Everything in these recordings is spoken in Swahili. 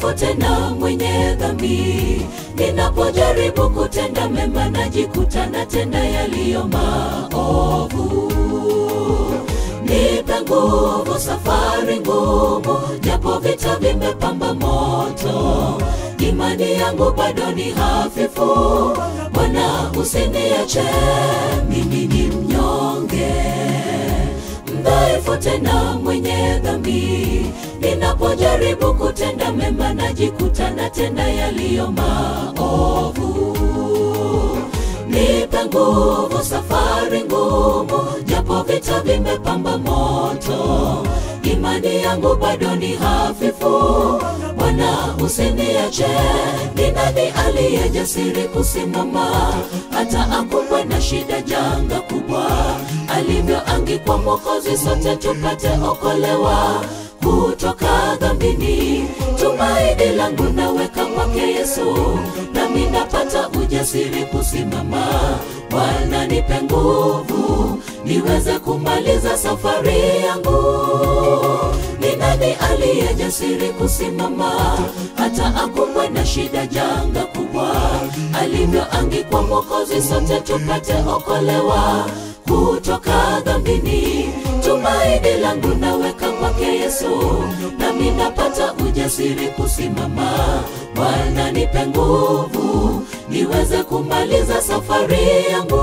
mdhaifu tena mwenye dhambi. Ninapojaribu kutenda mema najikuta natenda yaliyo maovu. Nipe nguvu, safari ngumu, japo vita vimepamba moto. Imani yangu bado ni hafifu, Bwana usiniache, mimi ni mnyonge, mdhaifu tena mwenye dhambi. Ninapojaribu kutenda mema najikuta natenda yaliyo maovu. Nipe nguvu, safari ngumu, japo vita vimepamba moto. Imani yangu bado ni hafifu, Bwana usiniache. Ni nani aliye jasiri kusimama hata akumbwe na shida, janga kubwa? Alivyoangikwa Mwokozi, sote tupate okolewa kutoka dhambini. Tumaini langu naweka kwake Yesu, nami napata ujasiri kusimama. Bwana nipe nguvu, niweze kumaliza safari yangu. Ni nani aliye jasiri kusimama hata akumbwe na shida, janga kubwa? Alivyoangikwa Mwokozi, sote tupate okolewa kutoka dhambini. Tumaini langu naweka kwake Yesu, nami napata ujasiri kusimama. Bwana nipe nguvu, niweze kumaliza safari yangu.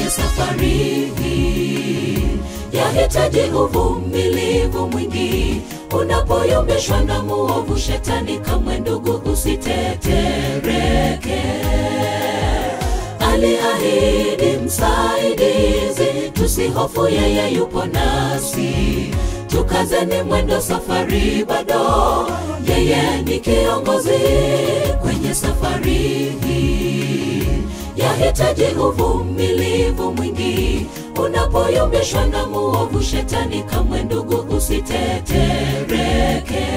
Safari hii yahitaji uvumilivu mwingi. Unapoyumbishwa na muovu shetani, kamwe ndugu usitetereke. Aliahidi msaidizi, tusihofu, yeye yupo nasi. Tukazeni mwendo, safari bado, yeye ni kiongozi kwenye safari hii. Yahitaji uvumilivu mwingi. Unapoyumbishwa na muovu shetani, kamwe ndugu usitetereke.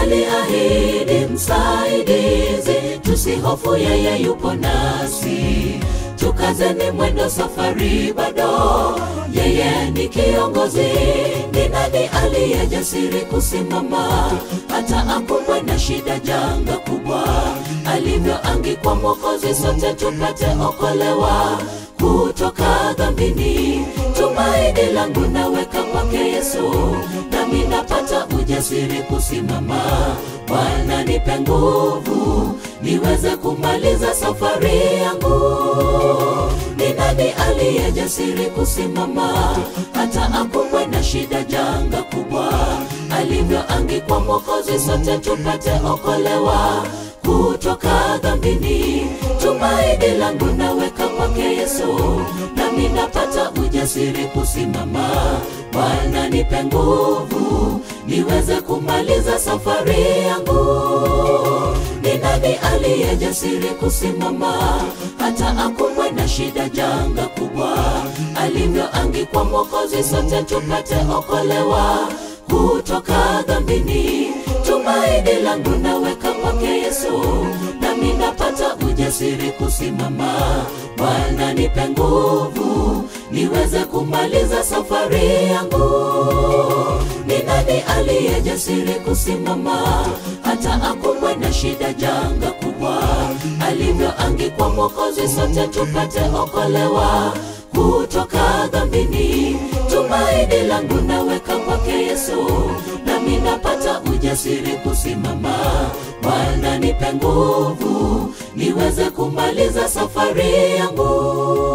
Aliahidi msaidizi, tusihofu, yeye yupo nasi. Tukazeni mwendo, safari bado, yeye ni kiongozi. Ni nani aliye jasiri kusimama hata akumbwe na shida, janga kubwa? Alivyoangikwa Mwokozi, sote tupate okolewa kutoka dhambini. Tumaini langu naweka kwake Yesu, nami napata ujasiri kusimama. Bwana nipe nguvu, niweze kumaliza safari yangu. Ni nani aliye jasiri kusimama hata akumbwe na shida, janga kubwa? Alivyoangikwa Mwokozi, sote tupate okolewa kutoka dhambini. Tumaini langu naweka kwake Yesu, nami napata ujasiri kusimama. Bwana nipe nguvu, niweze kumaliza safari yangu. Ni nani aliye jasiri kusimama hata akumbwe na shida, janga kubwa? Alivyoangikwa Mwokozi, sote tupate okolewa kutoka dhambini. Tumaini langu naweka kwake Yesu, nami napata ujasiri kusimama. Bwana nipe nguvu, niweze kumaliza safari yangu. Ni nani aliye jasiri kusimama hata akumbwe na shida, janga kubwa? Alivyoangikwa Mwokozi, sote tupate okolewa kutoka dhambini. Tumaini langu naweka kwake Yesu, nami napata ujasiri kusimama. Bwana nipe nguvu, niweze kumaliza safari yangu.